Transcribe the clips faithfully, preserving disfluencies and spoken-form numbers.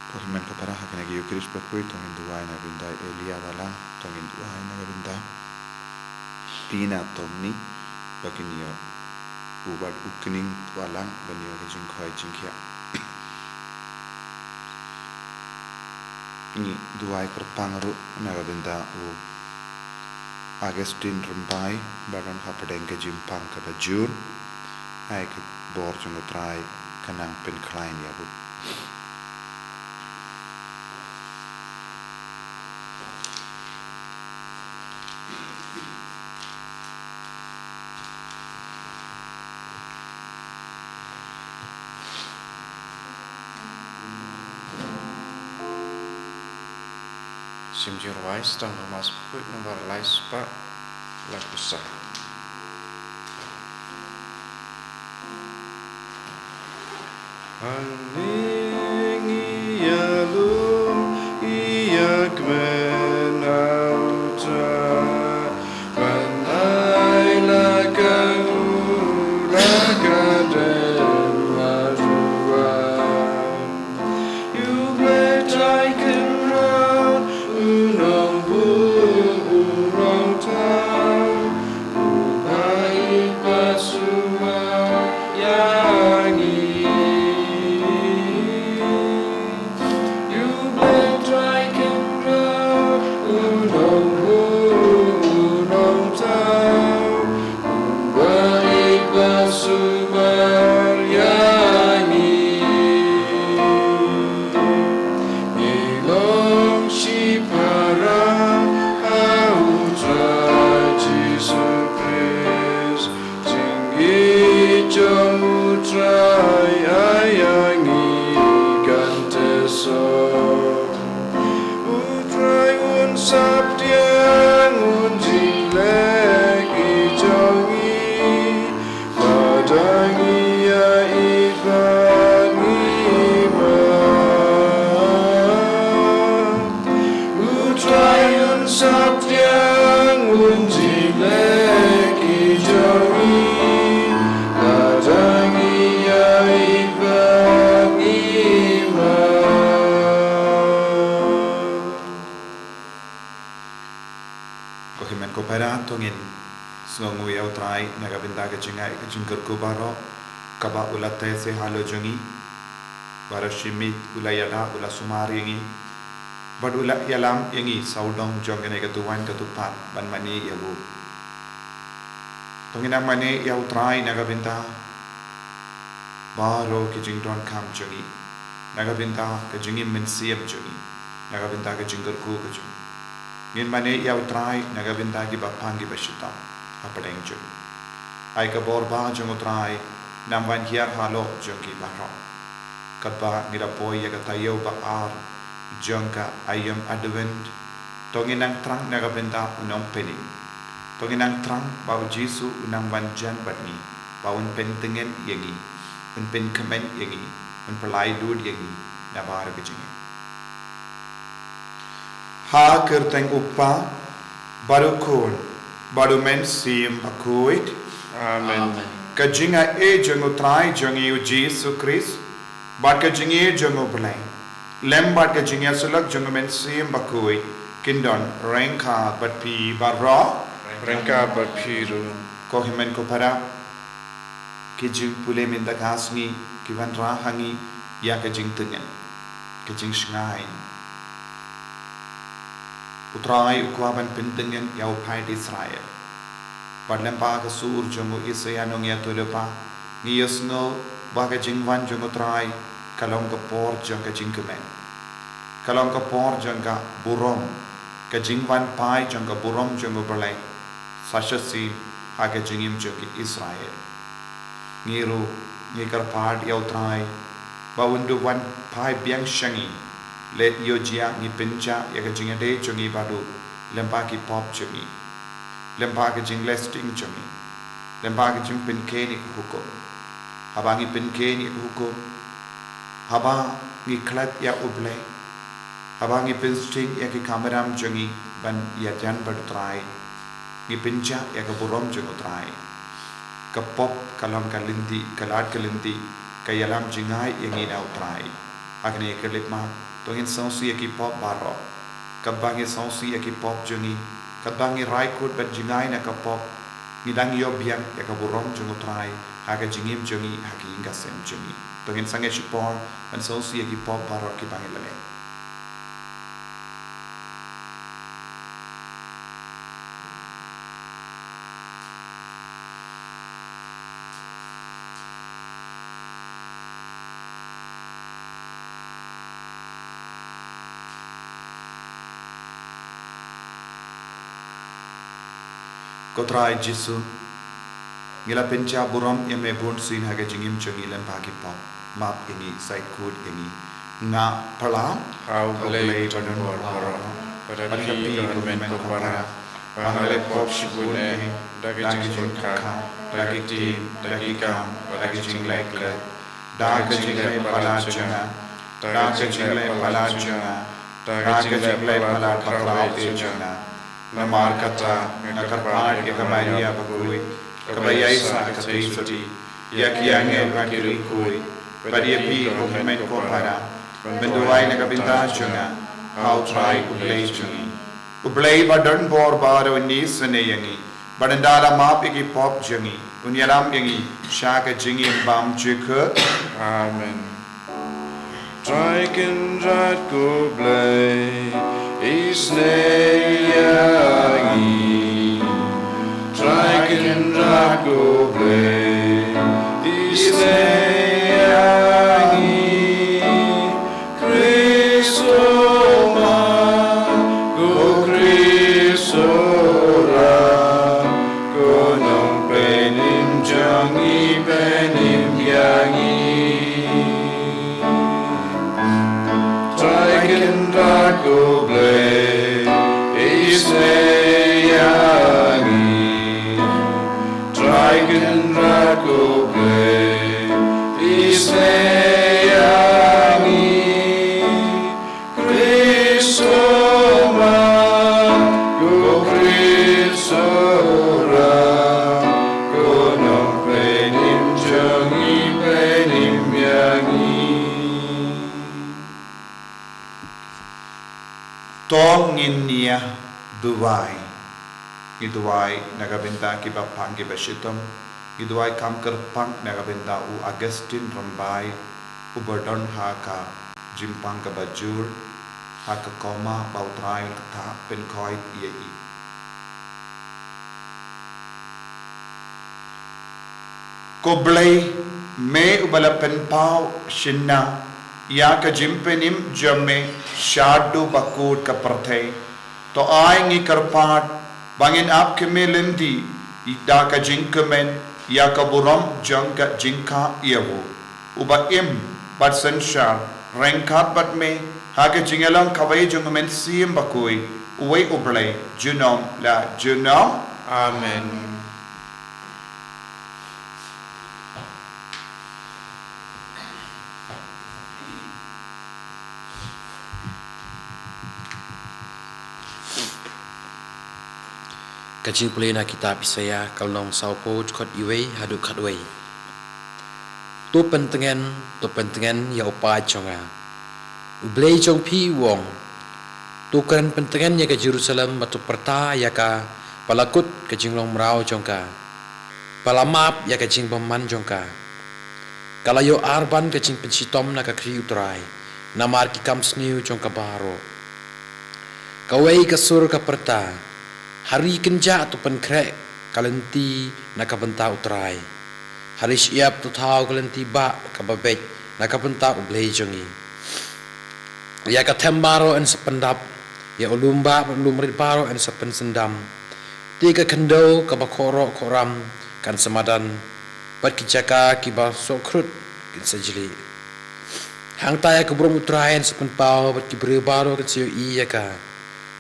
Ko hynmen ko para, ha kane ka Eucharist bakhuid to ngin duwai na ka bynta Elia Balang, to ngin duwai na ka bynta Tina Tommy, ba kin ïoh u bad u Kning Balang ban ïoh ka jingkhoi jingkhiah. Ngi duwai kyrpang ruh na ka bynta u Augustine Rymbai, ba don hapdeng ka jingpang kaba jur. Ai ka bor jong U Trai ka nang pynkhlaiñ ïa u. Shim jingrwai, Sdang Thomas Phuit, nombar lai spah lai phew saw. Hangne ngi ïalum ïa kmen ha U Trai, ban ai la ka u la ka dem ha duwan. U Blei Trai Kynrad, u nongbuh, u nongthaw, uba ïeit ba sumar ïa ngi. U Blei Trai Kynrad, u nongbuh, u nongthaw, uba ïeit ba sumar ïa ngi. Ngi long shipara ha U Trai Jisu Khrist, jingïeit jong U Trai ai ïa ngi kan tyrsong. U Trai un sap pdiang, un jingleh ki jong ngi, lada ngi ïaieit bad ngi mad. U Trai un sap pdiang, un jingleh ki jong ngi, lada ngi ïaieit bad ngi mad. Ko hynmen ko para, to ngin sngewnguh ïa U Trai na ka bynta ka jingai ka jingkyrkhu baroh kaba u la teh sha halor jong ngi. Baroh shi miet u la ïada, u la sumar ïa ngi, bad u la ïalam ïa ngi sawdong jong kane ka duwan ka dupat ban mane ïa u. To ngin nang mane ïa U Trai na ka bynta baroh ki jingdonkam jong ngi, na ka bynta ka jingim mynsiem jong ngi, na ka bynta ka jingkyrkhu ka jong ngi. Ngin mane ïa U Trai na ka bynta kiba pang kiba shitom hapdeng jong ngi. Ai ka bor ba jong U Trai nang wan hiar halor jong ngi baroh. Katba ngi la poi ïa ka taïew ba ar jong ka aïom Advent, to ngin nang thrang na ka bynta u Nongpynim. To ngin nang thrang ba U Jisu u nang wan jan bad ngi, ba un pyntngen ïa ngi, un pynkmen ïa ngi, un pynlait dud ïa ngi na baroh ka jingim. Ha ka kyrteng U Kpa, bad U Khun, bad U Mynsiem Bakhuid. Amen. Amen. Ka jingaiei jong U Trai jong ngi U Jisu Khrist, bad ka jingïeit jong U Blei, lem bad ka jingïasyllok jong U Mynsiem Bakhuid, kin don ryngkat bad phi baroh. Ryngkat bad phi ruh. Ko hynmen ko para, ki jingpule mynta ka sngi ki wanrah ha ngi ïa ka jingtngen, ka jingshngaiñ. U Trai u kwah ban pyntngen ïa u paid Israel. Bad lyngba ka sur jong u Isaïah nongïathuhlypa, ngi ïohsngew ba ka jingwan jong U Trai ka long ka por jong ka jingkmen. Ka long ka por jong ka burom, ka jingwan phai jong ka burom jong U Blei, sa shisien ha ka jingim jong ki Israel. Ngi ruh ngi kyrpad ïa U Trai ba un duh wan phai biang sha ngi. Leit ïoh jia ngi pynjah ïa ka jingïadei jong ngi baroh lyngba ki pop jong ngi, lyngba ka jingleh sting jong ngi, lyngba ka jingpynkheiñ ïa ka hukum. Haba ngi pynkheiñ ïa ka hukum, haba ngi klet ïa U Blei, haba ngi pynsting ïa ki kamram jong ngi ban ïajan bad U Trai, ngi pynjah ïa ka burom jong U Trai. Ka pop ka long ka lynti, ka lad ka lynti ka ïalam jngai ïa ngi na U Trai. Ha kane ka khyllipmat to ngin sngewsih ïa ki pop baroh. Katba ngi sngewsih ïa ki pop jong ngi, katba ngi rai kut ban jngai na ka pop, ngi dang ïoh biang ïa ka burom jong U Trai ha ka jingim jong ngi, ha ka ïing ka sem jong ngi. To ngin sangeh shipor ban sngewsih ïa ki pop baroh kiba ngi la leh. Ko Trai Jisu, ngi la pynjah burom ïa me bunsien ha ka jingim jong ngi lyngba ki pop. Map ïa ngi, sait kut ïa ngi. Nga pyrshah ha U Blei ba don bor baroh, bad ha phi ko Hynmen ko Para, ba nga la leh pop shibun eh, da ka jingkha, da ka ktien, da ki kam, da ka jingleh klet, da ka jingleh palat jong nga, da ka jingleh palat jong nga, da ka jingleh palat bakhraw eh jong nga. Namar kata nga kyrpad ïa ka Maria bakhuid, kaba ïaisah ka theisotti, ïa ki angel bad ki riewkhuid, bad ïa phi ko Hynmen ko Para, ban duwai na ka bynta jong nga ha U Trai U Blei jong ngi. U Blei ba don bor baroh un isynei ïa ngi, bad ynda la map ïa ki pop jong ngi, un ïalam ïa ngi sha ka jingim bymjukut. Amen. Trai Kynrad ko Blei, isynei ïa ngi. Trai Kynrad ko Blei, isynei ïa ngi. Khrist u Mah, ko Khrist u Ram, ko Nongpynim jong ngi, pynim ïa ngi. Trai Kynrad ko Blei, isynei ïa ngi. Trai Kynrad ko Blei, isynei ïa ngi. Khrist u Mah, ko Khrist u Ram, ko Nongpynim jong ngi, pynim ïa ngi. To ngin ïa duwai. Ngi duwai na ka bynta kiba pang kiba shitom. Ngi duwai kham kyrpang na ka bynta u Augustine Rymbai, uba don ha ka jingpang kaba jur, ha ka coma, ba U Trai un kyrteng pynkhuid ïa i. Ko Blei, me uba la pynpaw shynna ïa ka jingpynim jong me shaduh ba kut ka pyrthei, to ai ngi kyrpad ba ngin ap khmih lynti da ka jingkmen ïa ka burom jong ka jingkha ïa u, uba im bad synshar ryngkat bad me ha ka jingïalang kawei jong U Mynsiem Bakhuid, uwei U Blei, junom la junom. Amen. Ka jingpule na kitab Isaïah, ka lynnong sawphew, dkhot uwei haduh khatwei. To pyntngen, to pyntngen ïa u paid jong nga, U Blei jong phi u ong. To kren pyntngen ïa ka Jerusalem, bad to pyrta ïa ka ba la kut ka jinglong mraw jong ka, ba la map ïa ka jingbymman jong ka. Ka la ïoh arban ka jingpynshitom na ka khri U Trai, namar ki kam sniew jong ka baroh. Kawei ka sur ka pyrta, ha ri kynjah to pynkhreh ka lynti na ka bynta U Trai. Ha ri shyiap to thaw ka lynti bah kaba beit na ka bynta U Blei jong ngi. Ïa ka them baroh yn sa pyndap, ïa u lum bah bad u lum rit baroh yn sa pynsyndam. Te ka khyndew kaba khohroh khohram kan sa madan, bad ki jaka kiba sohkhrut kin sa jlieh. Hangta ïa ka burom U Trai yn sa pynpaw, bad ki briew baroh kin sa ïohi ïa ka.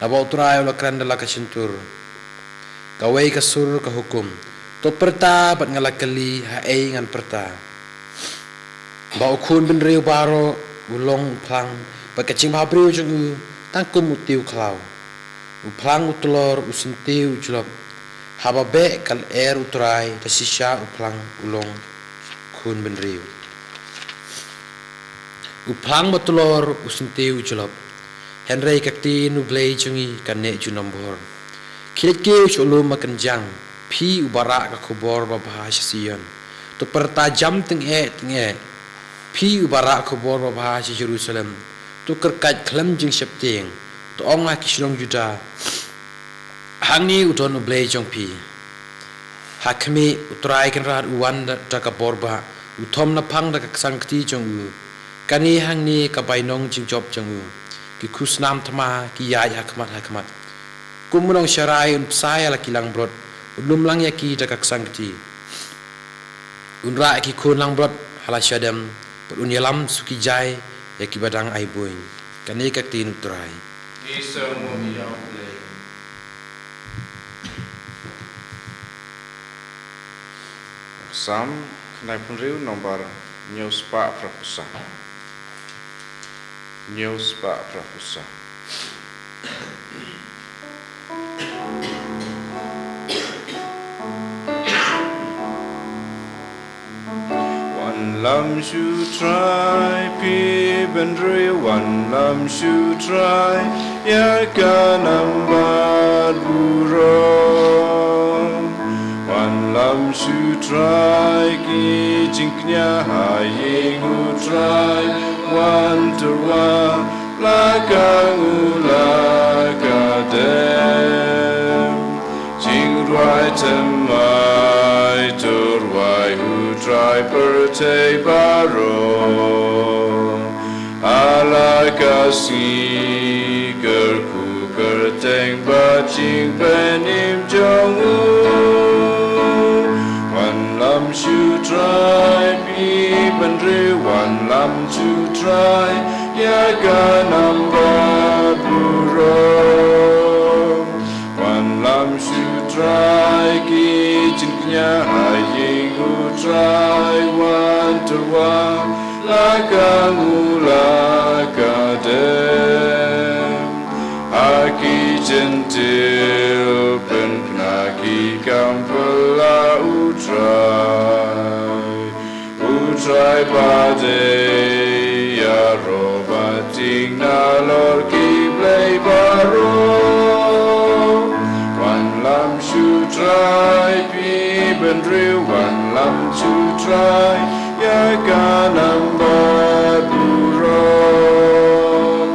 Naba U Trai u la kren da la ka shyntur. Kawei ka sur ka hukum. To pyrta, bad nga la kylli, haei ngan pyrta? Ba u khun bynriew baroh u long u phlang, bad ka jingbhabriew jong u tang kum u tiew khlaw. U phlang u tlor, u syntiew u jlop. Haba beh ka lyer U Trai, da shisha u phlang u long khun bynriew. U phlang ba tlor, u syntiew u jlop. Hynrei ka ktien U Blei jong ngi kan neh junombor. Khie leit kiew sha u lum ba kynjang, phi uba rah ka khubor babha sha Sion. To pyrta jam tyngeh tyngeh, phi uba rah khubor babha sha Jerusalem. To kyrkait khlem jingsheptieng, to ong ha ki shnong Judah, hangne u don U Blei jong phi. Ha khmih, U Trai Kynrad u wan da, da ka bor bah, u thom naphang da ka ksangkti jong u. Kane hangne ka bainong jingjop jong u. Ki khusnam thma ki ïaid ha khmat ha khmat. Kum u nongsharai un bsa ïa la ki langbrot, un lumlang ïa ki da ka ksangkti. Un rah ïa ki khun langbrot ha la shadem, bad un ïalam suki jai ïa kiba dang ai buiñ. Kane ka ktien U Trai. Ngi sngew ïa U Blei. Salm khyndai phew hynriew, nombar hynñiew spah phra phew saw. Hynñiew spah phra phew saw. Wanlam sha U Trai phi bynriew, wanlam sha U Trai ïa ka nam bad burom. Wanlam sha U Trai ki jingkñia ha ïing U Trai, wan tyrwa la ka ngula ka dem. Jingrwai thymmai to rwai U Trai pyrthei baroh. Ha la ka sngi kyrkhu kyrteng bad jingpynim jong u. Wanlam sha U Trai phi bynriew, wanlam sha U Trai ïa ka nam bad burom. Wanlam sha U Trai ki jingkñia ha ïing U Trai, wan tyrwa la ka ngula ka dem. Ha ki Jentil pynkna ki kam phylla U Trai. U Trai ba dei ïaroh bad tieng nalor ki blei baroh. Wanlam sha U Trai phi bynriew, wanlam sha U Trai ïa ka nam bad burom.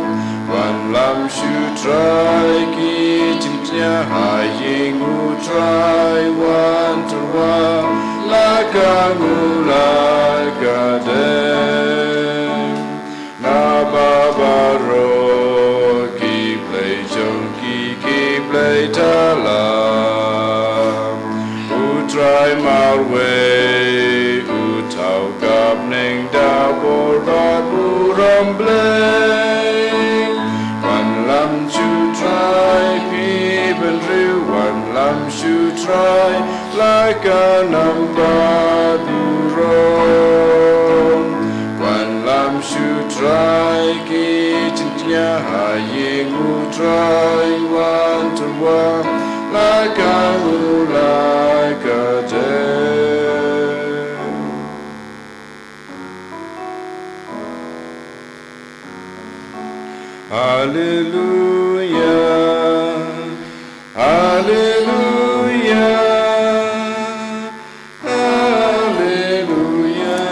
Wanlam sha U Trai ki jingkñia ha ïing U Trai, wan tyrwa la ka ngula ka dem. Naba baroh ki blei jong ki ki blei thala. U Trai marwei u thaw ka bneng da bor bad burom Blei. Wanlam sha U Trai phi bynriew, wanlam sha U Trai la ka nam bad burom. Wanlam sha U Trai ki jingkñia ha ïing U Trai, wan tyrwa la ka ngula ka dem. Haleluya, haleluya, haleluya.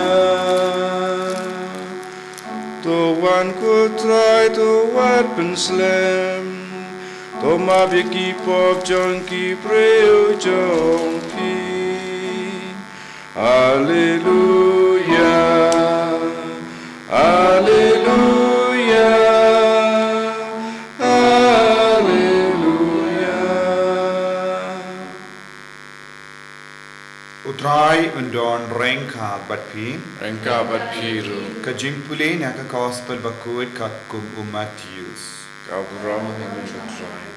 To wan ko Trai, to wat pynslem. To map ïa ki pop jong ki briew jong phi. Haleluya, haleluya, haleluya. U Trai Un don ryngkat bad phi. Ryngkat bad phi ruh. Ka jingpule na ka Gospel bakut katkum u Mathaios. Ka burom ïa me, ko Trai.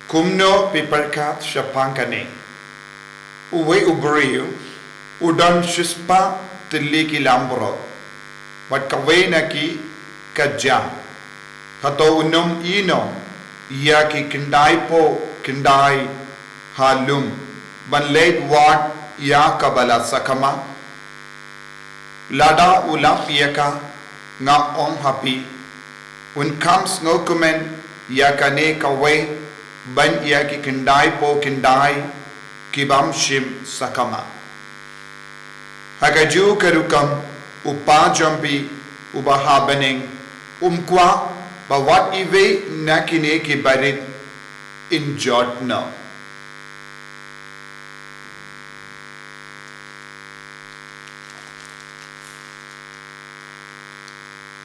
Kumno phi pyrkhat shaphang kane? Uwei u briew u don shispah tylli ki lambrot, bad kawei na ki ka jah. Hato un ym ïehnoh ïa ki khyndai-poh-khyndai ha lum ban leit wad ïa kaba la sakhmat? Lada u lap ïa ka, nga ong ha phi, un kham sngewkmen ïa kane kawei ban ïa ki khyndai-poh-khyndai ki bym shym sakhmat. Ha kajuh ka rukom, u Kpa jong phi uba ha bneng um kwah ba wat iwei na kine ki barit in jot noh.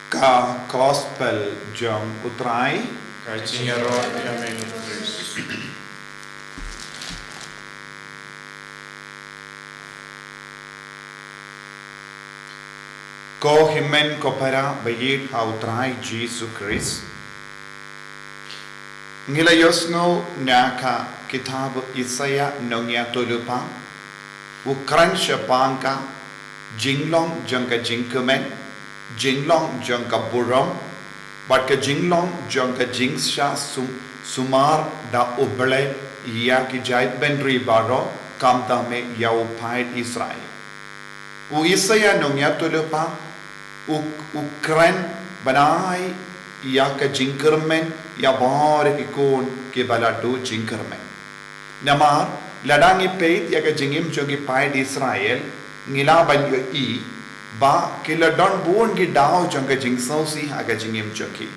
Ka Gospel jong u Trai. Ka jingïaroh ïa me, ko Khrist. Ko hynmen ko para ba ïeit ha u Trai Jisu Khrist. Ngi la ïohsngew na ka kitab u Isaïah nongïathuhlypa, u kren shaphang ka jinglong jong ka jingkmen, jinglong jong ka burom, bad ka jinglong jong ka jingshah sum-, sumar da U Blei ïa ki jaitbynriew baroh, khamtam ïa u paid Israel. U Isaïah nongïathuhlypa u, u kren ban ai ïa ka jingkyrmen ïa baroh ki khun kiba la duh jingkyrmen. Namar lada ngi peit ïa ka jingim jong ki paid Israel, ngi lah ban ïohi ba ki la don bun ki daw jong ka jingsngewsih ha ka jingim jong ki.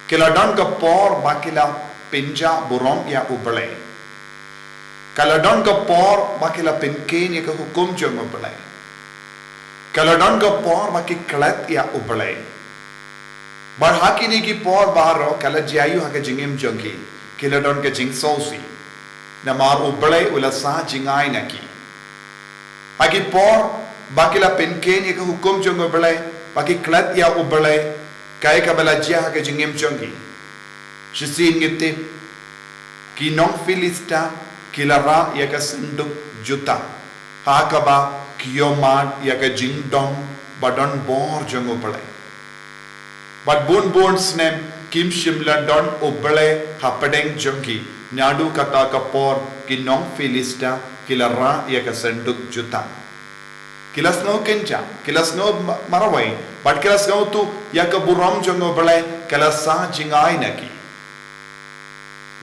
Ki la don ka por ba ki la pynjah burom ïa U Blei. Ka la don ka por ba ki la pynkheiñ ïa ka hukum jong U Blei. Ka la don ka por ba ki klet ïa U Blei. Bad ha kine ki por baroh ka la jia aïu ha ka jingim jong ki? Ki la don ka jingsngewsih. Namar U Blei u la sah jngai na ki. Ha ki por ba ki la pynkheiñ ïa ka hukum jong U Blei, ba ki klet ïa U Blei, kaei kaba la jia ha ka jingim jong ki? Shisien ngi tip, ki nong Philistia ki la rah ïa ka synduk jutang, ha kaba ki ïohmad ïa ka jingdom ba donbor jong U Blei. Bad bun bun snem kim shym la don U Blei hapdeng jong ki, naduh kata ka por ki nong Philistia ki la rah ïa ka synduk jutang. Ki la sngew kynjah, ki la sngew ma-, marwei, bad ki la sngewthuh ïa ka burom jong U Blei ka la sah jngai na ki.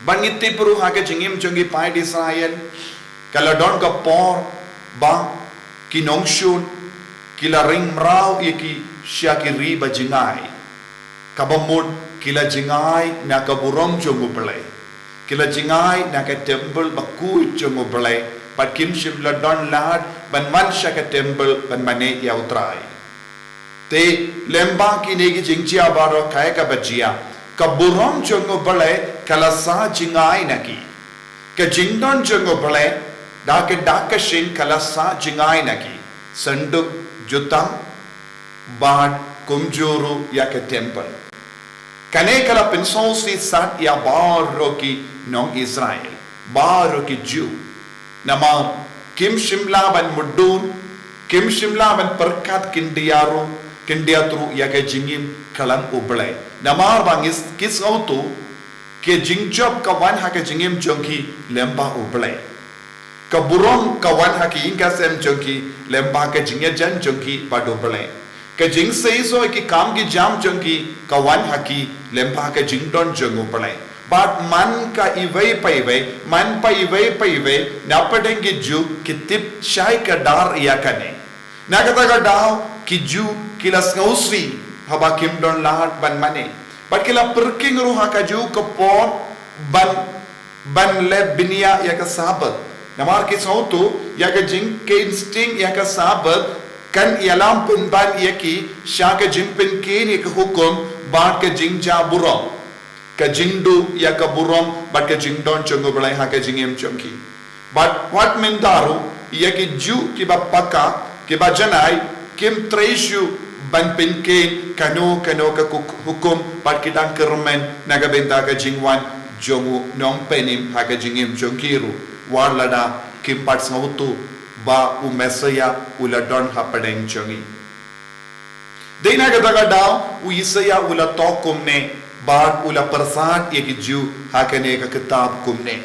Bad ngi tip ruh ha ka jingim jong ki paid Israel, ka la don ka por ba ki nongshun ki la ring mraw ïa ki sha ki ri ba jngai. Kaba mut ki la jngai na ka burom jong U Blei. Ki la jngai na ka temple bakhuid jong U Blei, bad kim shym la don lad ban wan sha ka temple ban mane ïa U Trai. Te lyngba kine ki jingjia baroh kaei kaba jia? Ka burom jong U Blei ka la sah jngai na ki. Ka jingdon jong U Blei da ka dak ka shyieng ka la sah jngai na ki. Synduk jutang bad kumjuh ruh ïa ka temple. Kane ka la pynsngewsih sat ïa baroh ki nong Israel, baroh ki Jiw. Namar kim shym la ban mudui, kim shym la ban pyrkhat khyndiat ruh, khyndiat ruh ïa ka jingim khlem U Blei. Namar ba ngi s-, ki sngewthuh, ka jingjop ka wan ha ka jingim jong ki lyngba U Blei. Ka burom ka wan ha ka ïingkasem jong ki lyngba ka jingïajan jong ki bad U Blei. Ka jingseisoh ïa ki kam ki jam jong ki ka wan ha ki lyngba ka jingdon jong U Blei. Bad man ka iwei pa iwei, man pa iwei pa iwei, na pdeng ki Jiw ki tip shai kdar ïa kane. Na kata ka daw ki Jiw ki la sngewsih haba kim don lad ban mane. Bad ki la pyrkhing ruh ha kajuh ka por ban, ban leh bniah ïa ka Sabbath. Namar ki sngewthuh ïa ka jingkheiñ sting ïa ka Sabbath kan ïalam pynban ïa ki sha ka jingpynkheiñ ïa ka hukum bad ka jingjah burom. ka jingduh ïa ka burom bad ka jingdon jong U Blei ha ka jingim jong ki. Bad wat mynta ruh ïa ki Jiw kiba paka, kiba janai, kim trei shuh ban pynkheiñ kano kano ka kuk- hukum bad ki dang kyrmen na ka bynta ka jingwan jong u Nongpynim ha ka jingim jong ki ruh, wat lada kim pat sngewthuh ba u Messaïah u la don hapdeng jong ngi. Dei na kata ka daw u Isaïah u la thoh kumne bad u la pyrsad ïa ki Jiw ha kane ka kitab kumne: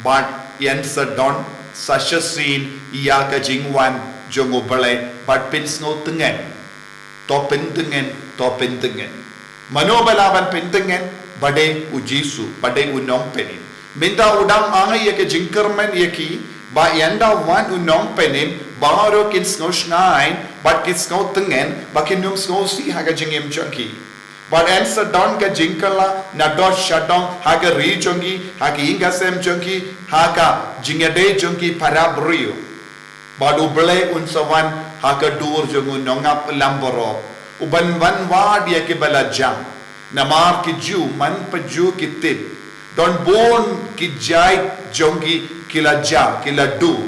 Bad yn sa don sa shisien ïa ka jingwan jong U Blei, bad pynsngewtngen, to pyntngen, to pyntngen. Mano ba lah ban pyntngen? Ba dei U Jisu, ba dei U Nongpynim. Mynta u dang ai ïa ka jingkyrmen ïa ki ba ynda wan U Nongpynim, baroh kin sngewshngaiñ bad kin sngewtngen, ba kin ym sngewsih ha ka jingim jong ki. Bad yn sa don ka jingkylla na dot sha dong ha ka ri jong ki, ha ka ïing ka sem jong ki, ha ka jingïadei jong ki para briew. Bad U Blei un sa wan ha ka dur jong u nongap langbrot, u ban wan wad ïa kiba la jah. Namar ki Jiw man pajur ki tip, don bun ki jait jong ki ki la jah, ki la duh.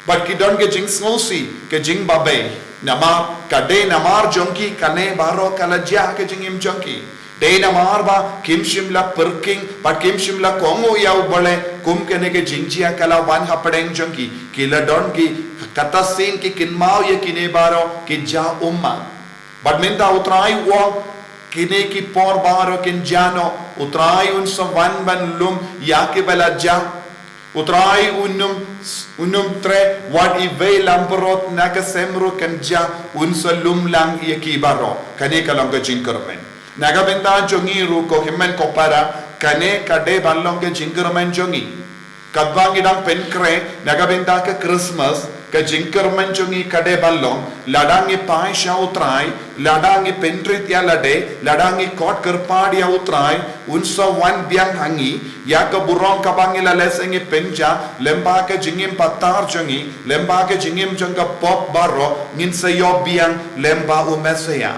Bad ki don ka jingsngewsih, ka jingbabe. Namar ka dei namar jong ki kane baroh ka la jah ha ka jingim jong ki. Dei namar ba kim shym la pyrkhing bad kim shym la kohnguh ïa U Blei, kum kane ka jingjia ka la wan hapdeng jong ki. Ki la don ki, kata sien ki kynmaw ïa kine baroh ki jah ummat. Bad mynta U Trai u ong, kine ki por baroh kin jah noh, U Trai un sa wan ban lum ïa kiba la jah. U Trai un ym, un ym treh wat iwei langbrot na ka sem ruh kan jah, un sa lum lang ïa ki baroh. Kane ka long ka jingkyrmen. Na ka bynta jong ngi ruh ko hynmen ko para, kane ka dei ban long ka jingkyrmen jong ngi. Katba ngi dang pynkhreh na ka bynta ka Christmas, ka jingkyrmen jong ngi ka dei ban long, lada ngi phai sha U Trai, lada ngi pynrit ïa lade, lada ngi khot kyrpad ïa U Trai, un sa wan biang ha ngi. Ïa ka burom kaba ngi la lehse ngi pynjah lyngba ka jingim patar jong ngi, lyngba ka jingim jong ka pop baroh, ngin sa ïoh biang lyngba u Messaïah.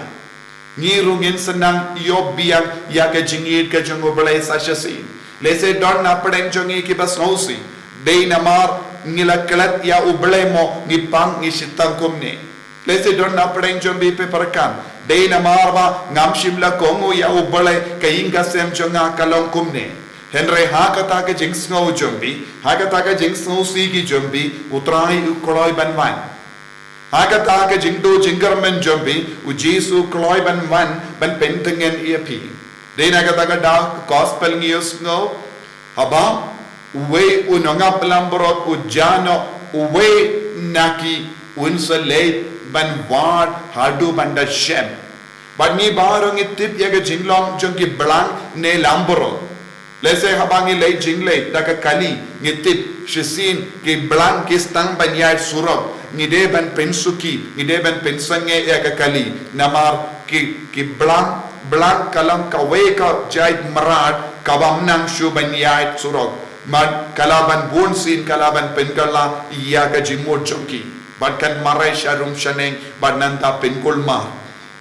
Ngi ruh ngin sa nang ïoh biang ïa ka jingïeit ka jong U Blei sa shisien. Lehse don na pdeng jong ngi kiba sngewsih, dei namar ngi la klet ïa U Blei mo ngi pang ngi shitom kumne. Lehse don na pdeng jong phi pyrkhat, dei namar ba ngam shym la kohnguh ïa U Blei, ka ïing ka sem jong nga ka long kumne. Hynrei ha kata ka jingsngew jong phi, ha kata ka jingsngewsih ki jong phi, U Trai u kloi ban wan. Ha kata ka jingduh jingkyrmen jong phi, U Jisu u kloi ban wan ban pyntngen ïa phi. Dei na kata ka daw ka gospel ngi ïohsngew, haba uwei u nongap langbrot u jah noh, uwei na ki un sa leit ban wad haduh ban da shem. Bad ngi baroh ngi tip ïa ka jinglong jong ki blang ne langbrot. Lehse haba ngi leit jingleit da ka kali, ngi tip shisien ki blang ki sdang ban ïaid surok, ngi dei ban pynsuki, ngi dei ban pynsangeh ïa ka kali. Namar ki, ki blang, blang ka long kawei ka jait mrad kaba ym nang shuh ban ïaid surok. Bad ka lah ban bunsien ka lah ban pynkylla ïa ka jingmut jong ki. Bad kan mareh sharum shaneng bad nangta pynkulmar.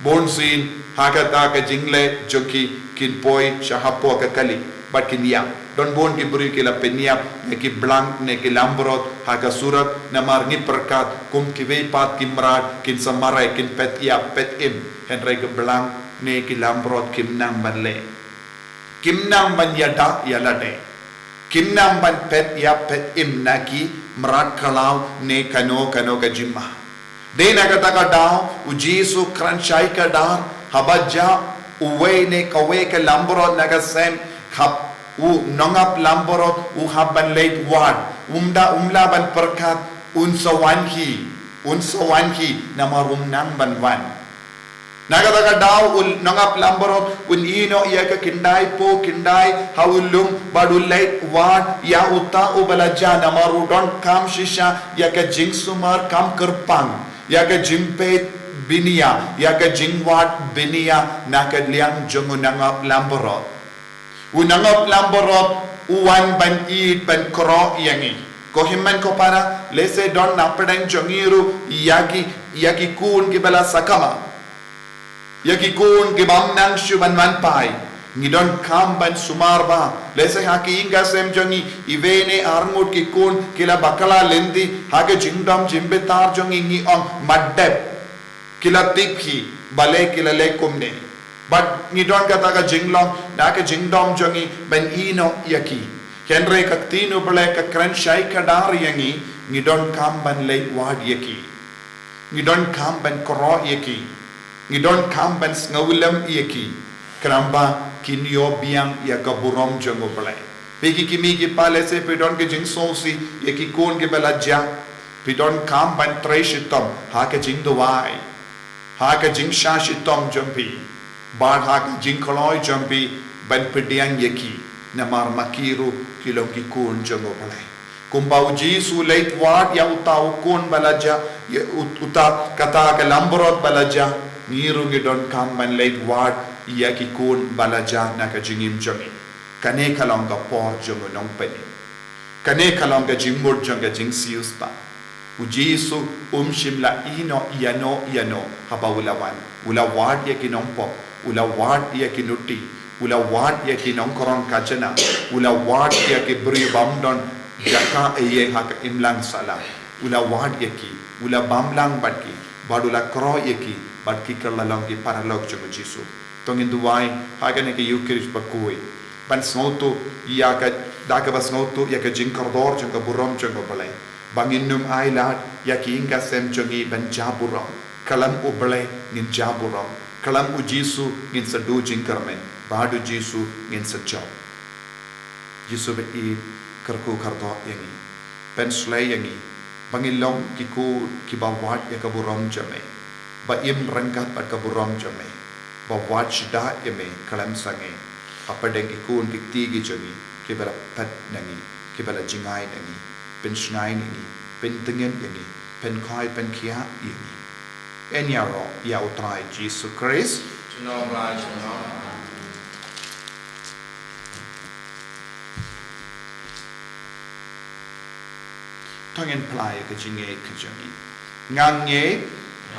Bunsien ha kata ka jingleit jong ki kin poi sha hapoh ka kali bad kin ïap. Don bun ki briew ki la pynïap ïa ki blang ne ki langbrot ha ka surok, namar ngi pyrkhat kum kiwei pat ki mrad kin sa mareh, kin phet ïap phet im. Hynrei ki blang ne ki langbrot kim nang ban leh. Kim nang ban ïada ïa lade. Kim nang ban phet ïap phet im na ki mrad khlaw ne kano kano ka jingma. Dei na kata ka daw U Jisu u kren shai kdar, haba jah uwei ne kawei ka langbrot na ka sem, haba u nongap langbrot u hap ban leit wad, um da, um lah ban pyrkhat un sa wan hi, un sa wan hi, namar um nang ban wan. Na kata ka daw u nongap langbrot un ïehnoh ïa ka khyndai phew khyndai ha u lum bad u leit wad ïa uta uba la jah, namar u donkam shisha ïa ka jingsumar kam kyrpang, ïa ka jingpeit bniah, ïa ka jingwad bniah na ka liang jong u nongap langbrot. U nongap langbrot u wan ban ïeit ban khroh ïa ngi. Ko hynmen ko para, lehse don na pdeng jong ngi ruh ïa ki, ïa ki khun kiba la sakma, ïa ki khun kiba ym nang shuh ban wan phai. Ngi donkam ban sumar ba, lehse ha ki ïing ki sem jong ngi, iwei ne ar ngut ki khun ki la bakla lynti, ha ka jingdom jingbitar jong ngi ngi ong, mat dep, ki la tip hi, balei ki la leh kumne. Bad ngi don kata ka jinglong, na ka jingdom jong ngi, ban ïehnoh ïa ki. Hynrei ka ktien U Blei ka kren shai kdar ïa ngi, ngi donkam ban leit wad ïa ki. Ngi donkam ban koroh ïa ki. Ngi donkam ban sngewlem ïa ki. Khnang ba kin ïoh biang ïa ka burom jong U Blei. Phi ki kmie ki kpa, lehse phi don ka jingsngewsih ïa ki khun kiba la jah. Phi donkam ban trei shitom ha ka jingduwai, ha ka jingshah shitom jong phi, bad ha ka jingkloi jong phi ban pdiang ïa ki, namar ma ki ruh ki long ki khun jong U Blei. Kumba U Jisu u leit wad ïa uta u khun ba la jah, ïa ut-, uta kata ka langbrot ba la jah, ngi ruh ngi donkam ban leit wad ïa ki khun ba la jah na ka jingim jong ngi. Kane ka long ka por jong u Nongpynim. Kane ka long ka jingmut jong ka jingsiewspah. U Jisu um shym la ïehnoh ïano ïano haba u la wan. U la wad ïa ki nongpop, u la wad ïa ki nuti, u la wad ïa ki nongkren khajna, u la wad ïa ki briew bym don jaka eiei ha ka imlang sahlang. U la wad ïa ki, u la bamlang bad ki, bad u la koroh ïa ki, bad ki kylla long ki paralok jong U Jisu. To ngin duwai ha kane ka Ïukharist bakhuid ban sngewthuh ïa ka, da kaba sngewthuh ïa ka jingkordor jong ka burom jong U Blei, ba ngin ym ailad ïa ki ïing ki sem jong ngi ban jah burom. Khlem U Blei ngin jah burom, khlem U Jisu ngin sa duh jingkyrmen, bad U Jisu ngin sa jop. Jisu ba ïeit, kyrkhu kyrdoh ïa ngi. Pynshlei ïa ngi ba ngin long ki khun kiba wad ïa ka burom jong me, ba im ryngkat bad ka burom jong me, ba wad shida ïa me khlem sangeh hapdeng ki khun ki kti ki jong ngi, kiba la phet na ngi, kiba la jngai na ngi. Pynshngaiñ ïa ngi, pyntngen ïa ngi, pynkhoi pynkhiah ïa ngi. Yn ïaroh ïa U Trai Jisu Khrist. Junom la junom. To ngin phla ïa ka jingngeit ka jong ngi. Nga ngeit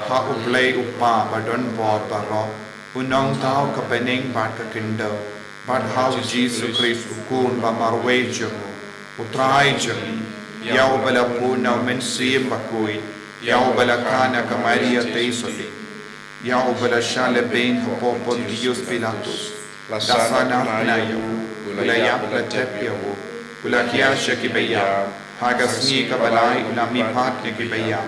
ha U Blei U Kpa badonbor baroh, U Nongthaw ka bneng bad ka khyndew, bad ha U Jisu Khrist U Khun ba marwei jong U, U Trai jong ngi, ïa uba la bun na U Mynsiem Bakhuid, ïa uba la kha na ka Maria Theisotti, ïa uba la shah lehbeiñ hapoh Pontius Pilatus, la sah na tnga ïa u, u la ïap, la tep ïa u, u la hiar sha ki baïap, ha ka sngi kaba lai u la mihpat na ki baïap,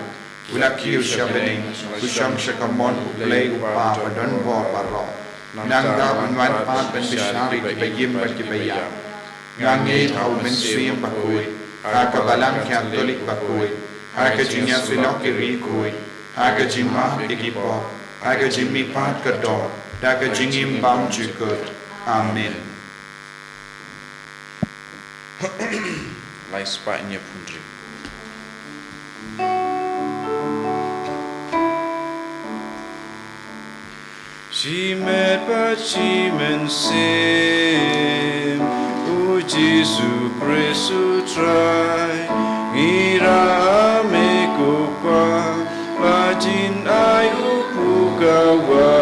u la kiew sha bneng, u shong sha ka mon U Blei U Kpa badonbor baroh. Nangta un wan pat ban bishar ïa ki baïap bad ki baïap. Nga ngeit ha U Mynsiem Bakhuid, ha ka Balang Katholik bakhuid, ha ka jingïasyllok ki riewkhuid, ha ka jingmap ïa ki pop, ha ka jingmihpat ka doh, da ka jingim bymjukut. Amen. Lai spah hynñiewphew hynriew. Shimet bad shimynsiem, U Jisu Khrist U Trai, ngi ïarap ïa me ko Kpa, ba jin ai u pukawai.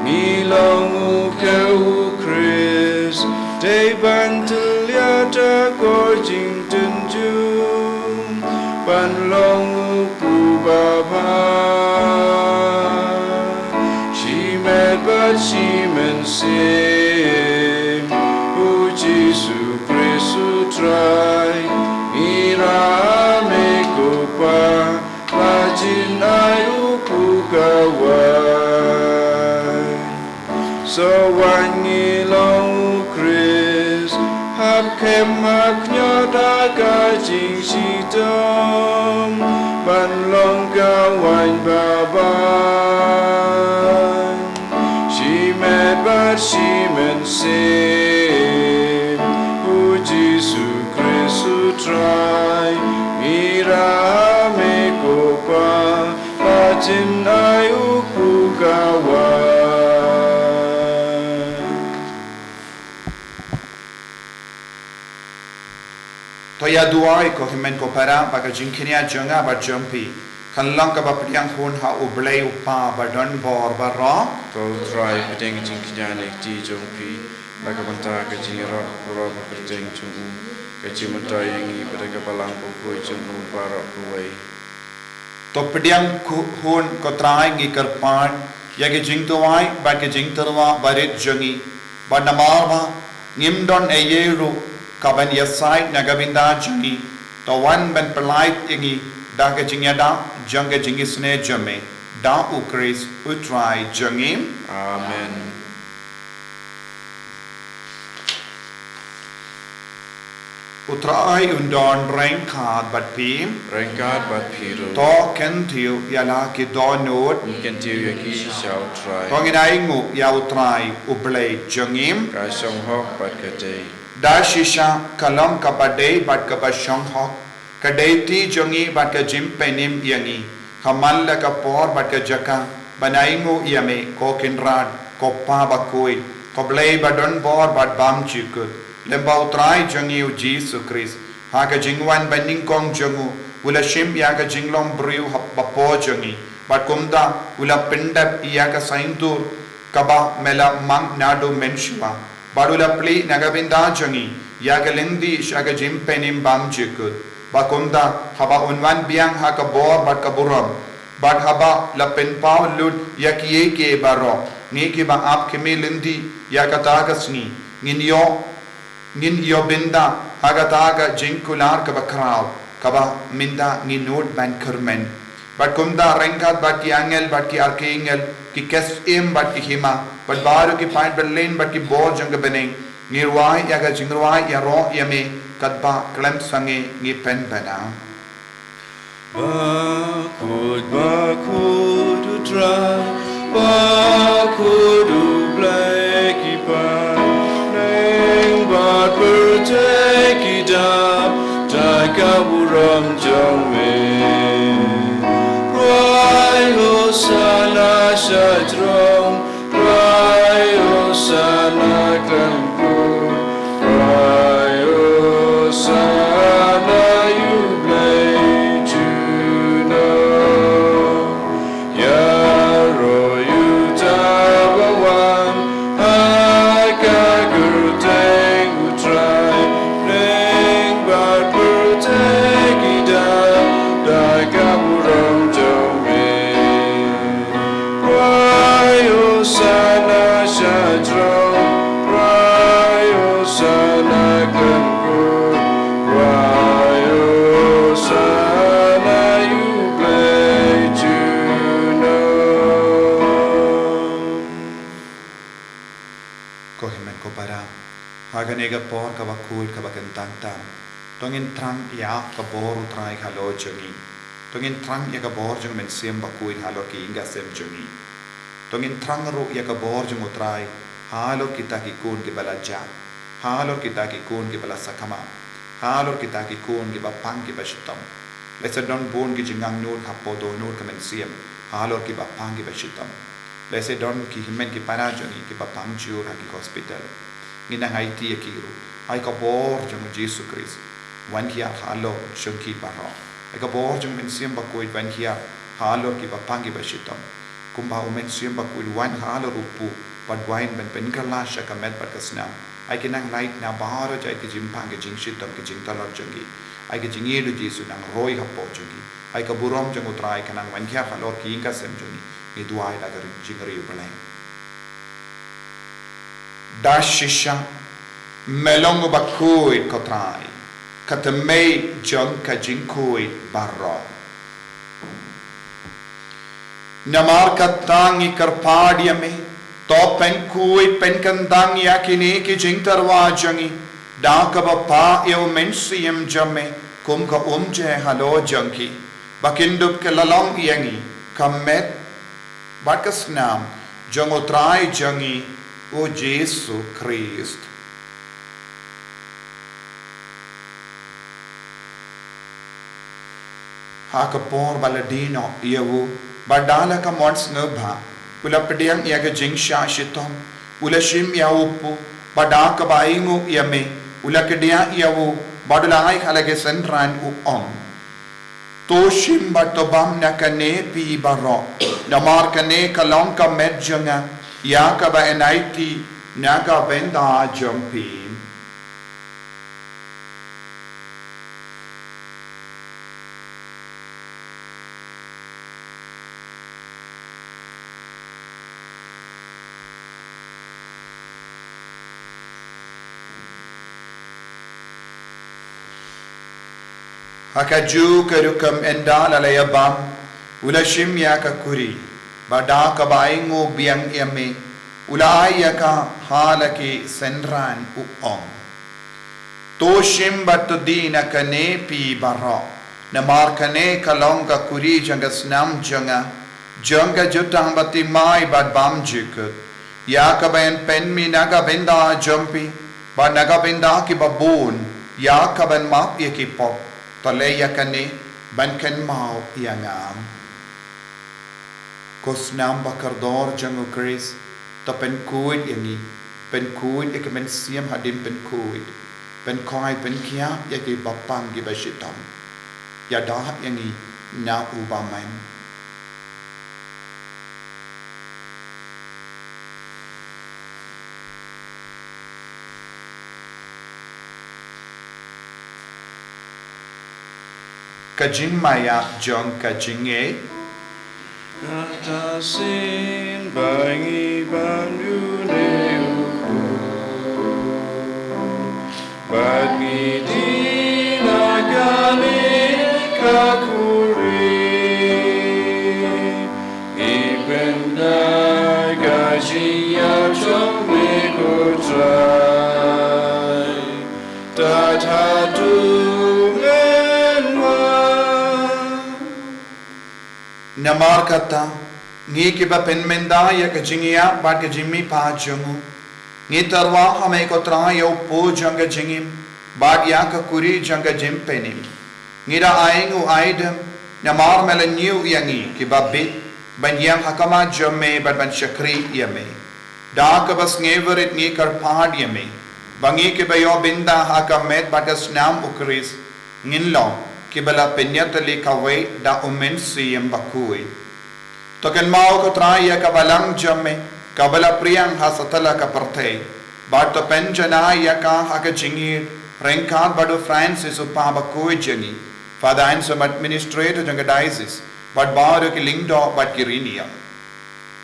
Ngi long u khew u Khrist, dei ban tyllia da ka jingtynjuh, ban long u pu babha. Shimet bad shimynsiem, U Jisu Khrist U Trai, ngi ïarap ïa me ko Kpa, ba jin ai u pukawai. Sa wan ngi long u Khrist, hap kem hap ñiot da ka jingshitom, ban long ka waiñ baban. Shimet bad shimynsiem, U Jisu Khrist U Trai, ngi ïarap ïa me ko Kpa, ba jin ai u pukawai. To ïa duwai ko hynmen ko para, ba ka jingkñia jong nga bad jong phi kan long kaba pdiang hun ha U Blei U Kpa badonbor baroh. Ko Trai, pdiang jingkñia na ka kti jong phi, na ka bynta ka jingïarap baroh kyrteng jong u, ka jingmyntoi ïa ngi bad ka balang bakhuid jong u baroh kawei. To pdiang khun, ko Trai, ngi kyrpad ïa ka jingduwai bad ka jingtyrwa barit jong ngi, bad namar ba ngim don ei ei ruh kaban ïasaid na ka bynta jong ngi, to wan ban pyllait ïa ngi da ka jingïada jong ka jingisynei jong me, da U Khrist U Trai jong ngi. Amen. U Trai un don ryngkat bad phi. Ryngkat bad phi ruh. To kyntiew ïa la ki dohnud. Ngin kyntiew ïa ki sha U Trai. To ngin ainguh ïa U Trai U Blei jong ngi. Ka shong hok bad ka dei. Da shisha ka long kaba dei bad kaba shong hok, ka dei kti jong ngi bad ka jingpynim ïa ngi, ka man la ka por bad ka jaka ban ainguh ïa me, ko Kynrad, ko Pa bakhuid, ko Blei ba don bor bad bymjukut, lem bad U Trai jong ngi U Jisu Khrist. Ha ka jingwan banyngkong jong u, u la shim ïa ka jinglong briew ha, hapoh jong ngi, bad kumta u la pyndep ïa ka saiñdur kaba me la mang naduh mynshuwa, bad u la plie na ka bynta jong ngi ïa ka lynti sha ka jingpynim bymjukut. Bad kumta, haba un wan biang ha ka bor bad ka burom, bad haba la pynpaw lut ïa kiei kiei baroh, ngi kiba ap khmih lynti ïa kata ka sngi, ngin ïoh, ngin ïoh bynta ha kata ka jingkular kaba khraw, kaba mynta ngi nud ban kyrmen. Bad kumta ryngkat bad ki angel bad ki archangel, ki ksiem bad ki hima, bad baroh ki paid bymman bad ki bor jong ka bneng, ngi rwai ïa ka jingrwai ïaroh ïa me, katba khlem sangeh ngi pynbna. Bakhuid, bakhuid U Trai, bakhuid U Blei ki paidbneng bad pyrthei ki dap da ka burom jong me. Rwai Hosana sha jrong, rwai Hosana khlem kur, rwai Hosana ïa U Blei junom. Ïaroh ïa uta uba wan ha ka kyrteng U Trai, bneng bad pyrthei ki dap da ka burom jong me. Rwai Hosana sha jrong, rwai Hosana khlem kur, rwai Hosana ïa U Blei junom. Ko hynmen ko para, ha kane ka por kaba khuid kaba kyntang tam, to ngin thrang ïa ka bor U Trai halor jong ngi. To ngin thrang ïa ka bor jong U Mynsiem Bakhuid halor ki ïing ki sem jong ngi. To ngin thrang ruh ïa ka bor jong U Trai halor kita ki khun kiba la jah, halor kita ki khun kiba la sakma, halor kita ki khun kiba pang kiba shitom. Lehse don bun ki jingangnud hapoh dohnud ka mynsiem halor kiba pang kiba shitom. Lehse don ki hynmen ki para jong ngi kiba pang jur ha ki hospital. Ngin nang aiti ïa ki ruh. Ai ka bor jong U Jisu Khrist wan hiar halor jong ki baroh. Ai ka bor jong U Mynsiem Bakhuid wan hiar halor kiba pang kiba shitom. Kumba U Mynsiem Bakhuid u wan halor u kpu bad u wan ban pynkylla sha ka met bad ka snam, ai ki nang lait na baroh jait ki jingpang, ki jingshitom, ki jingtlot jong ki. Ai ka jingïeit U Jisu nang roi hapoh jong ki. Ai ka burom jong U Trai ka nang wan hiar halor ki ïing ki sem jong ngi. Ngi duwai da ka ri-, jingri U Blei. Da shisha me long uba khuid, ko Trai, ka thymmei jong ka jingkhuid baroh. Namar kata ngi kyrpad ïa me, to pynkhuid pynkyntang ïa kine ki jingtyrwa jong ngi da kaba pah ïa U Mynsiem jong me kum ka umjer halor jong ki, ba kin dup kylla long ïa ngi ka met bad ka snam jong U Trai jong ngi U Jisu Khrist. Ha ka por ba la die noh ïa u, bad da la ka mon sngewbha u la pdiang ïa ka jingshah shitom, u la shim ïa u kpu, bad da kaba ainguh ïa me, u la kdiah ïa u, bad u la ai ha la ki synran, u ong: To shim bad to bam na kane phi baroh, namar kane ka long ka met jong nga, Ïa kaba yn aiti na ka bynta jong phi. Ha kajuh ka rukom ynda la la ïa bam, u la shim ïa ka kuri, bad da kaba ainguh biang ïa me, u la ai ïa ka ha la ki synran, u ong: To shim bad to die na kane phi baroh, namar kane ka long ka kuri jong ka snam jong nga, jong ka jutang bathymmai bad bymjukut, ïa kaba yn pynmih na ka bynta jong phi bad na ka bynta kiba bun, ïa kaban map ïa ki pop. To leh ïa kane ban kynmaw ïa nga. Ko snam ba kordor jong u Khrist, to pynkhuid ïa ngi, pynkhuid ïa ki mynsiem hadien pynkhuid, pynkhoi pynkhiah ïa kiba pang kiba shitom. Ïada ïa ngi na u bymman. Ka jingmaïa jong ka jingngeit. Kata shisien ba ngi bam ïa u Trai, bad ngi die na kane ka kuri, ngi pyndonkam ïa ka jingïap jong me ko Trai, tad haduh men wan. Namar kata, ngi kiba pynmynta ïa ka jingïap bad ka jingmihpat jong u, ngi tyrwa ha me ko Trai ïa u pud jong ka jingim bad ïa ka kuri jong ka jingpynim. Ngi da ai ïa u aidem, namar me la ñiew ïa ngi kiba bit ban ïeng ha khmat jong me bad ban shakri ïa me. Da kaba sngewrit ngi kyrpad ïa me ba ngi kiba ïoh bynta ha ka met bad ka snam u Khrist, ngin long kiba la pynïatylli kawei da u Mynsiem Bakhuid. To kynmaw ko Trai ïa ka balang jong me kaba la pdiang ha satlak ka pyrthei, bad to pynjanai ïa ka ha ka jingïeit ryngkat bad u Francis u Pop bakhuid jong ngi, Father Anselm administrator jong ka diocese, bad baroh ki lyngdoh bad ki riewniam.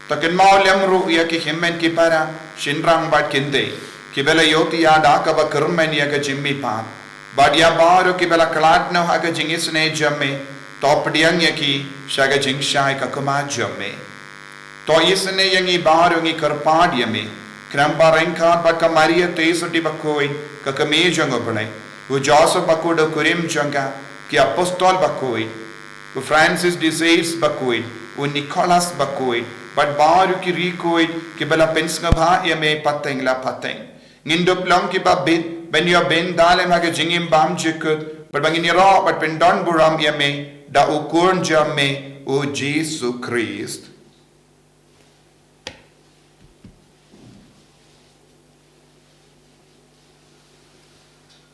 To kynmaw lem ruh ïa ki hynmen ki para, shynrang bad kynthei kiba la ïohthiah da kaba kyrmen ïa ka jingmihpat, bad ïa baroh kiba la khlad noh ha ka jingisynei jong me, to pdiang ïa ki sha ka jingshai ka khmat jong me. To isynei ïa ngi baroh, ngi kyrpad ïa me, khnang ba ryngkat bad ka Maria Theisotti bakhuid, ka Kmie jong u Blei, u Joseph bakhuid u kurim jong ka, ki apostol bakhuid, u Francis de Sales bakhuid, u Nicholas bakhuid, bad baroh ki riewkhuid kiba la pynsngewbha ïa me pateng la pateng, ngin dup long kiba bit ban ïoh bynta lem ha ka jingim bymjukut, bad ba ngin ïaroh bad pyndonburom ïa me da u Khun jong me, u Jisu Khrist.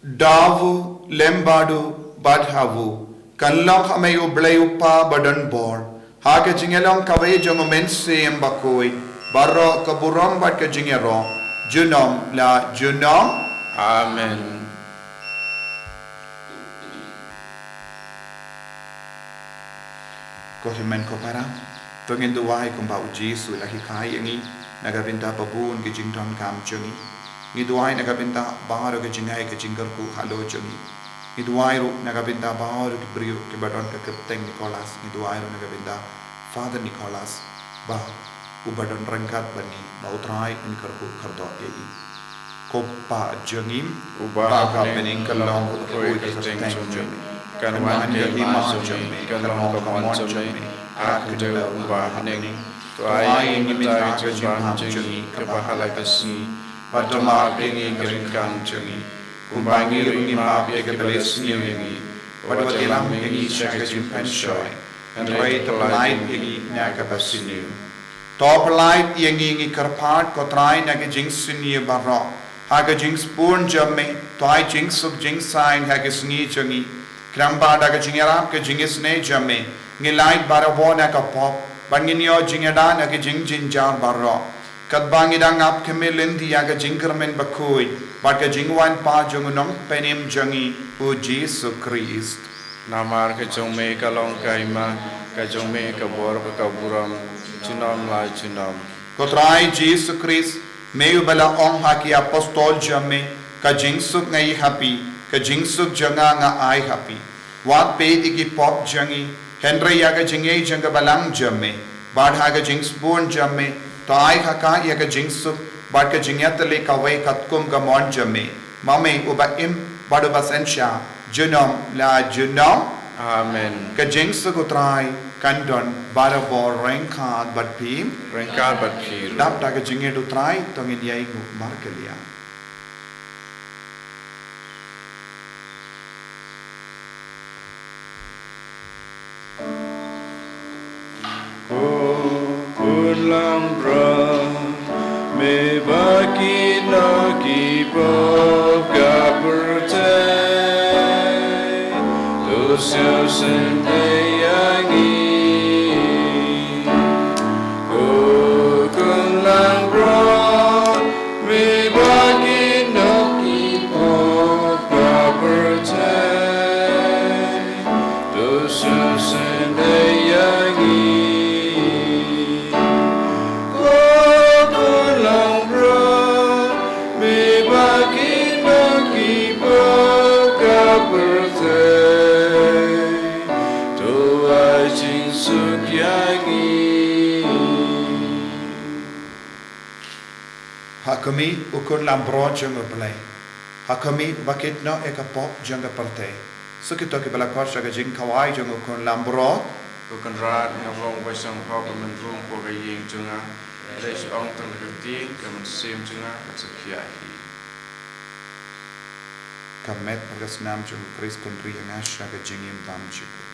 Da u lem bad u bad ha u, kan long ha me u Blei u Kpa badonbor, ha ka jingïalong kawei jong u Mynsiem Bakhuid, baroh ka burom bad ka jingïaroh junom la junom. Amen. Ko hynmen ko para, to ngin duwai kumba u Jisu u la hikai ïa ngi na ka bynta ba bun ki jingdonkam jong ngi. Ngi duwai na ka bynta baroh ka jingai ka jingkyrkhu halor jong ngi. Ngi duwai ruh na ka bynta baroh ki briew kiba don ka kyrteng Nicholas, ngi duwai ruh na ka bynta Father Nicholas, ba u ba don ryngkat bad ngi, ba u Trai un kyrkhu kyrdoh ïa i. Ko Pa jong ngi, uba ha ka bneng, kan long kyrteng jong me, kan wan ka hima jong me, kan long ka mon jong me ha ka khyndew kumba ha bneng. To ai ïa ngi mynta ka jingbam jong ngi kaba ha la ka sngi, bad to map ïa ngi ki ryngkang jong ngi, kumba ngi ruh ngi map ïa kiba leh sniew ïa ngi, bad wat ïalam ïa ngi sha ka jingpynshoi, hynrei to pyllait ïa ngi na kaba sniew. To pyllait ïa ngi, ngi kyrpad ko Trai, na ka jingsniew baroh, ha ka jingspur jong me, to ai jingsuk jingsaiñ ha ka sngi jong ngi, khnang ba da ka jingïarap ka jingisynei jong me, ngin lait barabor na ka pop, bad ngin ïoh jingïada na ka jingjynjar baroh. Katba ngi dang ap khmih lynti ïa ka jingkyrmen bakhuid bad ka jingwan pat jong u Nongpynim jong ngi, u Jisu Khrist. Namar ka jong me ka long ka hima, ka jong me ka bor bad ka burom, junom la junom. Ko Trai Jisu Khrist, me uba la ong ha ki apostol jong me, ka jingsuk nga ai ha phi, ka jingsuk jong nga nga ai ha phi. Wat peit ïa ki pop jong ngi, hynrei ïa ka jingïeit jong ka Balang jong me. Bad ha ka jingsbun jong me, to ai ha ka ïa ka jingsuk bad ka jingïatylli kawei katkum ka mon jong me. Ma me uba im bad uba synshar, junom la junom. Amen. Ka jingsuk u Trai kan don barabor ryngkat bad phi. Ryngkat bad phi ruh. Dap da ka jingïeit u Trai to ngin ïai nguh markylliang. Ko Khun Langbrot, me ba kino ki pop ka pyrthei, to sngewsynei ïa ngi. Ko Khun Langbrot, me ba kino ki pop ka pyrthei, to sngewsynei ïa ngi. Ko Khun Langbrot, me ba kino ki pop ka pyrthei, to ai jingsuk ïa ngi. Ha khmih, u Khun Langbrot jong u Blei. Ha khmih, ba kit noh ïa ka pop jong ka pyrthei. Sa kito kiba la khot sha ka jingkhawai jong u Khun Langbrot. Ko Kynrad, ngam long ba shong hok ban rung hapoh ka ïing jong nga. Lei shu ong tang da ka ktien, ka mynsiem jong nga kan sa khia hi. Ka met bad ka snam jong u Khrist kan ri ïa nga sha ka jingim bymjukut.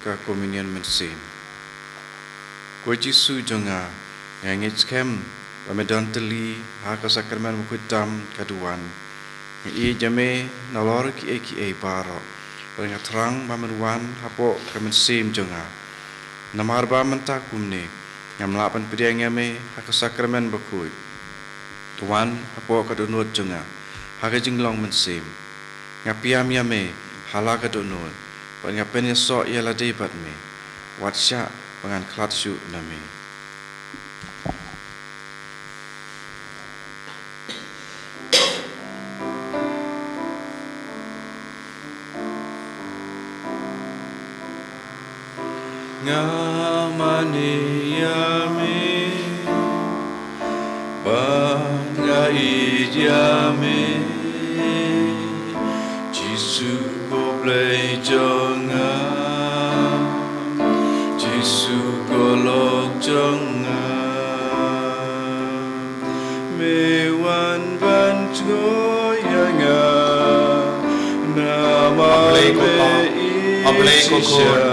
Ka Komunion Mynsiem. Ko Jisu jong nga, nga ngeit skhem ba me don tylli ha ka sakramen bakhuid tam ka duwan. Nga ïeit ïa me nalor kiei kiei baroh. Bad nga thrang ba men wan hapoh ka mynsiem jong nga. Namar ba mynta kumne, ngam lah ban pdiang ïa me ha ka sakramen bakhuid. To wan hapoh ka dohnud jong nga ha ka jinglong mynsiem. Nga pdiang ïa me ha la ka dohnud, bad nga pynïasoh ïa lade bad me. Wat shah ba ngan khlad shuh na me. Nga mane ïa me, bad nga ïeit ïa me, Jisu ko Blei jong nga, Jisu ko lok jong nga. Me wan ban jngoh ïa nga namar me ïeit shisha. A Blei ko Khun,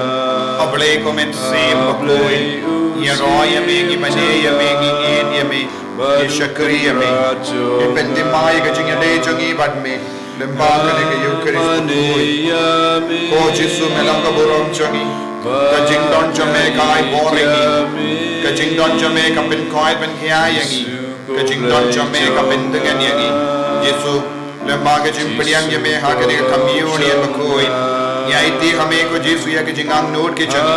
a Blei ko Mynsiem Bakhuid, ngi ïaroh ïa me, ngi mane ïa me, ngi ngeit ïa me, ngi shakri ïa me. Ngi pynthymmai ïa ka jingïadei jong ngi bad me lyngba kane ka Eukharist bakhuid. Ko Jisu, me long ka burom jong ngi, Ka jingdon jong me ka ai bor ïa ngi. Ka jingdon jong me ka pynkoit pynkhia ïa ngi. Ka jingdon jong me ka pyntngen ïa ngi. Jisu, lem bad ka jingpdiang ïa me ha kane ka communion bakhuid. Ngi aiti ha me ko Jisu ïa ka jingangnud ka jong ngi.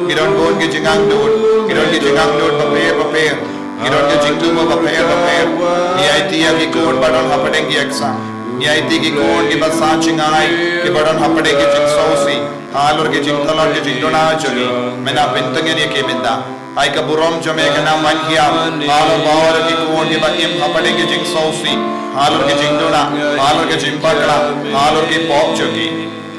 Ngi don bun ka jingangnud. Ngi don ka jingangnud bapher bapher. Ngi don ka jingthmu bapher bapher. Ngi aiti ïa ki khun ba don hapdeng ki exam. Ngi aiti ki khun kiba sah jngai, kiba don hapdeng ki jingsngewsih. Halor ki jingthlot ki jingduna jong ngi. Men pyntngen ïa ki mynta. Ai ka burom jong me ka nang ban hiar. Halor baroh ki khun kiba im hapdeng ki jingsngewsih. Halor ki jingduna, halor ki jingbakla, halor ki pop jong ngi.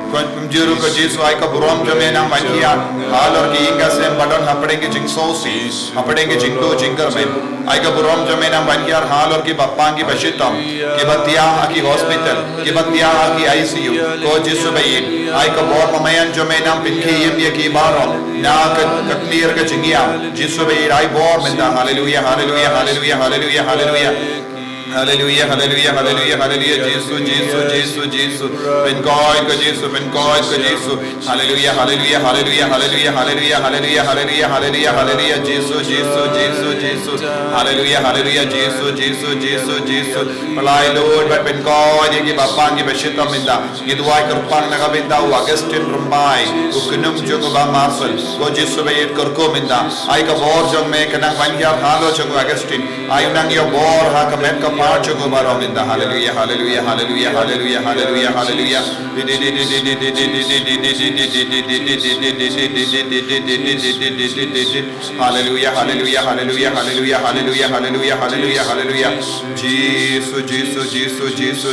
Kumjuh ruh ko Jisu, ai ka burom jong me nang ban hiar. Halor ki ïing ki sem ba don hapdeng ki jingsngewsih, hapdeng ki jingduh jingkyrmen. Ai ka burom jong me nang ban hiar halor kiba pang kiba shitom, kiba thiah ha ki hospital, kiba thiah ha ki I C U. Ko Jisu ba ïeit, ai ka bor ba maïan jong me nang pynkhie ïa ki baroh na ka, ka klir ka jingïap. Jisu ba ïeit, ai bor mynta. Haleluya, haleluya, haleluya, haleluya, haleluya. Haleluya, haleluya, haleluya, haleluya. Jisu, Jisu, Jisu, Jisu. Pynkoit ko Jisu, pynkoit ko Jisu. Haleluya, haleluya, haleluya, haleluya, haleluya, haleluya, haleluya, haleluya, haleluya. Jisu, Jisu, Jisu, Jisu. Haleluya, haleluya, Jisu, Jisu, Jisu, Jisu. Pynlait lut bad pynkoit ïa kiba pang kiba shitom mynta. Ngi duwai kyrpang na ka bynta u Augustine Rymbai, u kynum jong u Bah Marcel. Ko Jisu ba ïeit, kyrkhu mynta. Ai ka bor jong me ka nang ban hiar halor jong u Augustine. Ai u nang ïoh bor ha ka met ka phad jong u baroh mynta. Haleluya, haleluya, haleluya, haleluya, haleluya, haleluya. Haleluya, haleluya, haleluya, haleluya, haleluya, haleluya, haleluya, haleluya. Jisu, Jisu, Jisu, Jisu,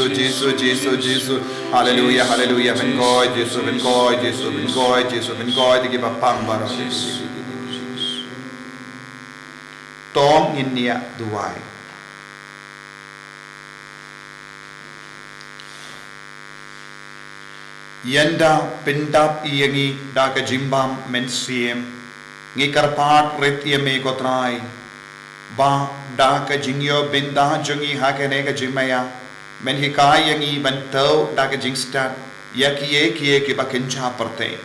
Jisu, Jisu, Jisu. Haleluya, haleluya, pynkoit Jisu, pynkoit Jisu, pynkoit Jisu, pynkoit ïa kiba pang baroh. To ngin ïa duwai. Ïa nda pyndap ïa ngi da ka jingbam mynsiem. Ngi kyrpad rit ïa me ko Trai. Ba da ka jingïoh bynta jong ngi ha kane ka jingmaïa, men hikai ïa ngi ban thaw da ka jingstad ïa kiei kiei kiba kynja pyrthei,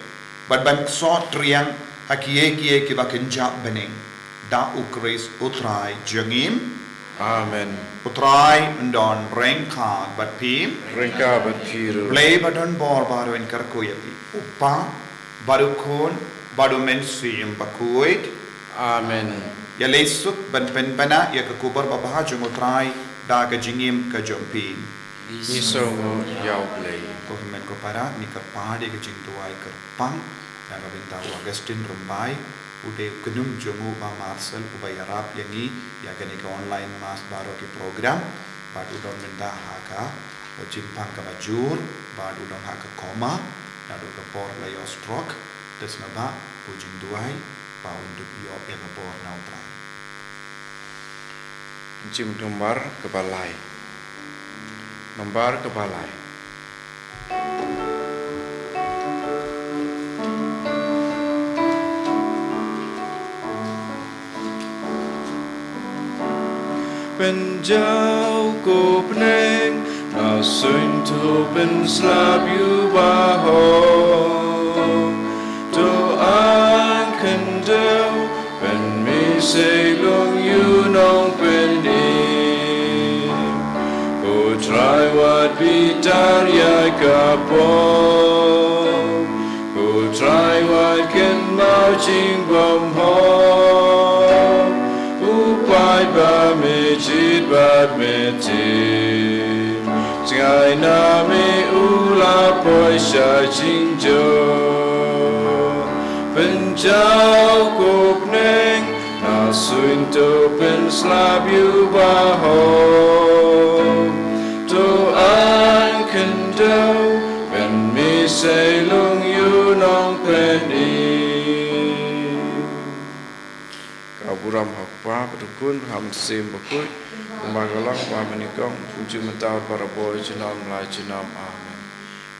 bad ban ksoh triang ha kiei kiei kiba kynja bneng. Da U Khrist U Trai jong ngi. Amen. U Trai un don ryngkat bad phi. Ryngkat bad phi ruh. Blei ba don bor baroh un kyrkhu ïa phi. U Kpa, bad U Khun, bad U Mynsiem Bakhuid. Amen. Ïaleh suk ban pynbna ïa ka khubor babha jong U Trai da ka jingim ka jong phi. Ngi sngewnguh ïa U Blei. Ko hynmen ko para, ngi kyrpad ïa ka jingduwai kyrpang na ka bynta u Augustine Rymbai, u dei u kynum jong u Bah Marcel uba ïarap ïa ngi ïa kane ka online mass baroh ki program, bad u don mynta ha ka jingpang kaba jur, bad u don ha ka coma naduh ka por la ïoh stroke. Te sngewbha, ko jingduwai ba un dup ïoh ïa ka bor na U Trai. Jingmut nombar kaba lai. Nombar kaba lai. Pynjaw ko bneng, nga sngewthuh pynslap ïa u bahok. To ang khyndew, pynmih seiluong ïa u nongpynim. Ko Trai wat bitar ïa ka pop. Ko Trai wat kynmaw jingbymhok. U paidbah me jied bad me tip. Jngai na me u la poi sha jingjop. Pynjaw ko bneng, nga sngewthuh pynslap ïa u bahok. To ang khyndew, pynmih seiluong ïa u nongpynim. Ka burom ha u Kpa bad u Khun bad ha u Mynsiem Bakhuid, kumba ka long, kumba mynnyngkong, bad mynta bad barabor, junom la junom. Amen.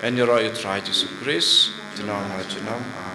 Yn ïaroh ïa u Trai Jisu Khrist, junom la junom. Amen.